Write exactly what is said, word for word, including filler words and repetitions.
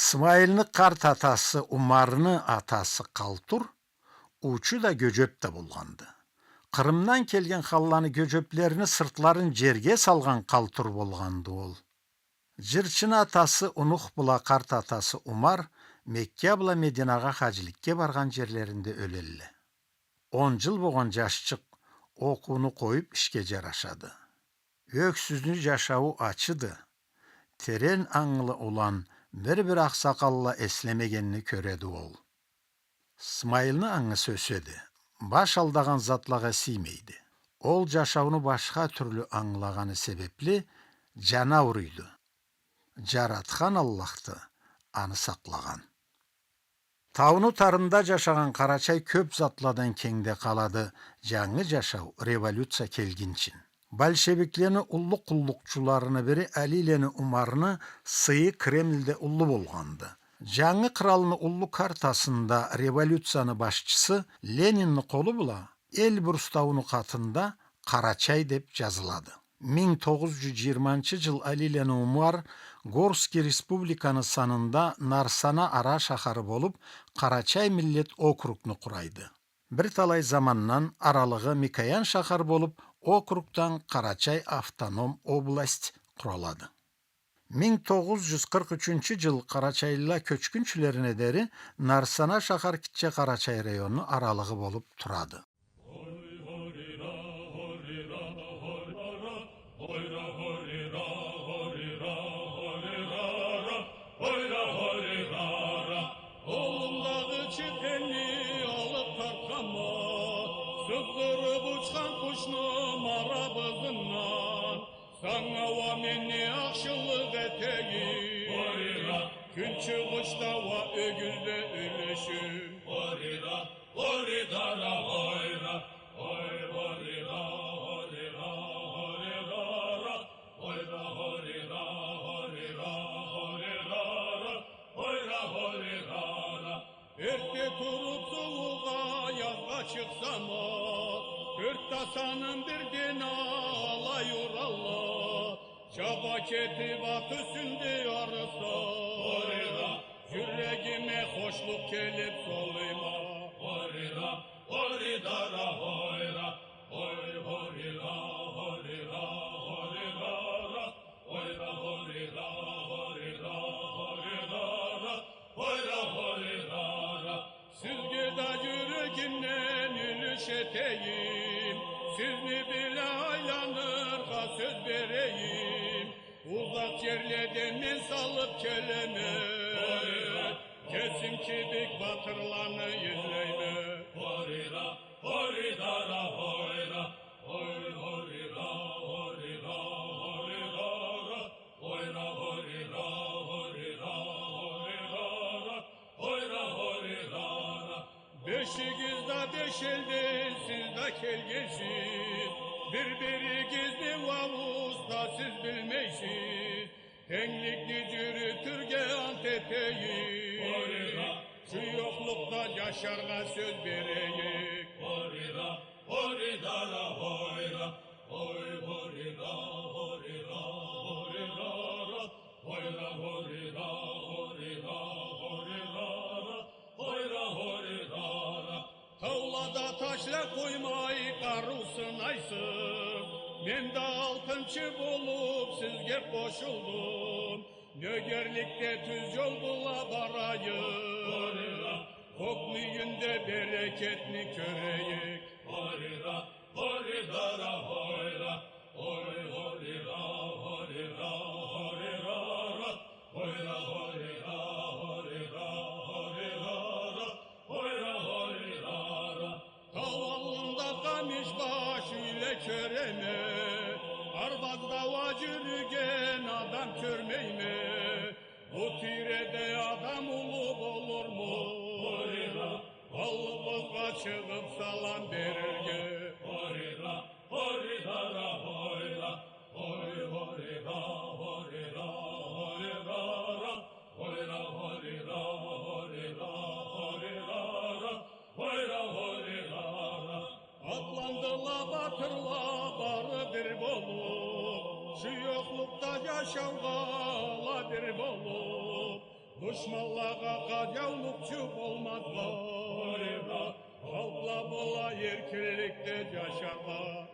Смайылны къарт атасы Умарны атасы Къалтур уучу да, гёжеп да болгъанды. Къырымдан келген ханланы гёжеплерини сыртларын жерге салгъан Къалтур болгъанды ол. Жырчыны атасы Унух бла къарт атасы Умар Мекка бла Мединагъа хаджиликге баргъан жерлеринде ёлелле. Он жыл болгъан жашчыкъ окъууну къоюп, ишге жарашады. Ёксюзню жашауу ачыды. Терен ангылы улан бир-бир акъсакъалла эслемегенни кёреди ол. Смайылны ангысы ёседи. Баш алдагъан затлагъа сиймейди. Ол жашауну башха тюрлю ангылагъаны себепли, жаны ауруйду. Жаратхан Аллахды аны сакълагъан. Тауну тарында жашагъан Къарачай кёп затладан кенгде къалады, жангы жашау революция келгинчин. Большевиклени уллу къуллукъчуларыны бири Алийлени Умарны сыйы Кремльде уллу болгъанды. Жангы къыралны уллу картасында революцияны башчысы Ленинни къолу бла Эльбрус тауну къатында Къарачай деп жазылады. Минг тогъуз жюз жыйырманчы жыл Алийлени Умар Горский республиканы санында Нарсана ара шахары болуп, Къарачай миллет округну къурайды. Бир талай замандан аралыгъы Микоян шахар болуп, округдан Къарачай автоном область къуралады. Минг тогъуз жюз къыркъ ючюнчю жыл къарачайлыла кёчгюнчюлерине дери Нарсана шахар Кичче Къарачай районну аралыгъы болуп турады. Къолумдагъы читени алып тартханма, сызгъырып учхан къушну марабызындан. Санга уа мен не ахшылыкъ этейим? Ойра. Кюнчыгъышда уа ёгюзде юлешим. Ойра, ойра, ойра. Ой, ойра, ойра, ойра. Ойра, ойра, ойра, ойра. Ойра, ойра. Эртде туруп суугъа, язгъа чыкъсам а, тёрт да саным бирден алай уралла. Чаба кетип ат юсюнде арыса. Ойра. Жюрегиме хошлукъ келип солуйма. Ойра, ойра, ойра. Ой, ойра, ойра, ойра. Ойра, ойра, ойра, ойра. Ойра, ойра. Сизге да жюрегимден юлюш этейим, сизни бла айланыргъа сёз берейим. Узакъ жерледен мен салып келеме. Ойра. Кесим кибик батырланы излейме. Ойра, ойра, ойра. Ой, ойра, ойра, ойра. Ойра, ойра, ойра, ойра. Ойра, ойра. Бешигиз да беш элден сиз да келгенсиз. Бир-биригизни уа уста сиз билмейсиз. Тенгликни жюрютюрге ант этейик. Ойра. Шу ёкълукъда жашаргъа сёз берейик. Ойра. Ойра, ойра. Ой, ойра, ойра, ойра. Ойра, ойра, ойра, ойра. Ойра, ойра. Таулада ташла къоймай, къарыу сынайсыз. Мен да алтынчы болуп сизге къошулдум. Нёгерликде тюз жол бла барайыкъ. Ойра. Кёкню юйюнде берекетни кёрейик. Ойра, ойра, ойра. Ой, ойра, ойра, ойра. Ойра, ойра, ойра, ойра. Ойра, ойра. Тау аллында къамиш баш юйле кёреме, арбазда уа жюрюген адам кёрмейме. Бу тийреде адам уллу болурму? Ойра. Аллыбызгъа чыгъып салам берирге. Ойра, ойра, ойра. Ой, ойра, ойра, ойра. Ойра, ойра, ойра, ойра. Ойра, ойра. Атландыла батырла бары бир болуп, шу ёкълукъда жашаугъа ала бир болуп. Душманлагъа къардаулукъчу болмазгъа, халкъла бола эркинликде джашагъа.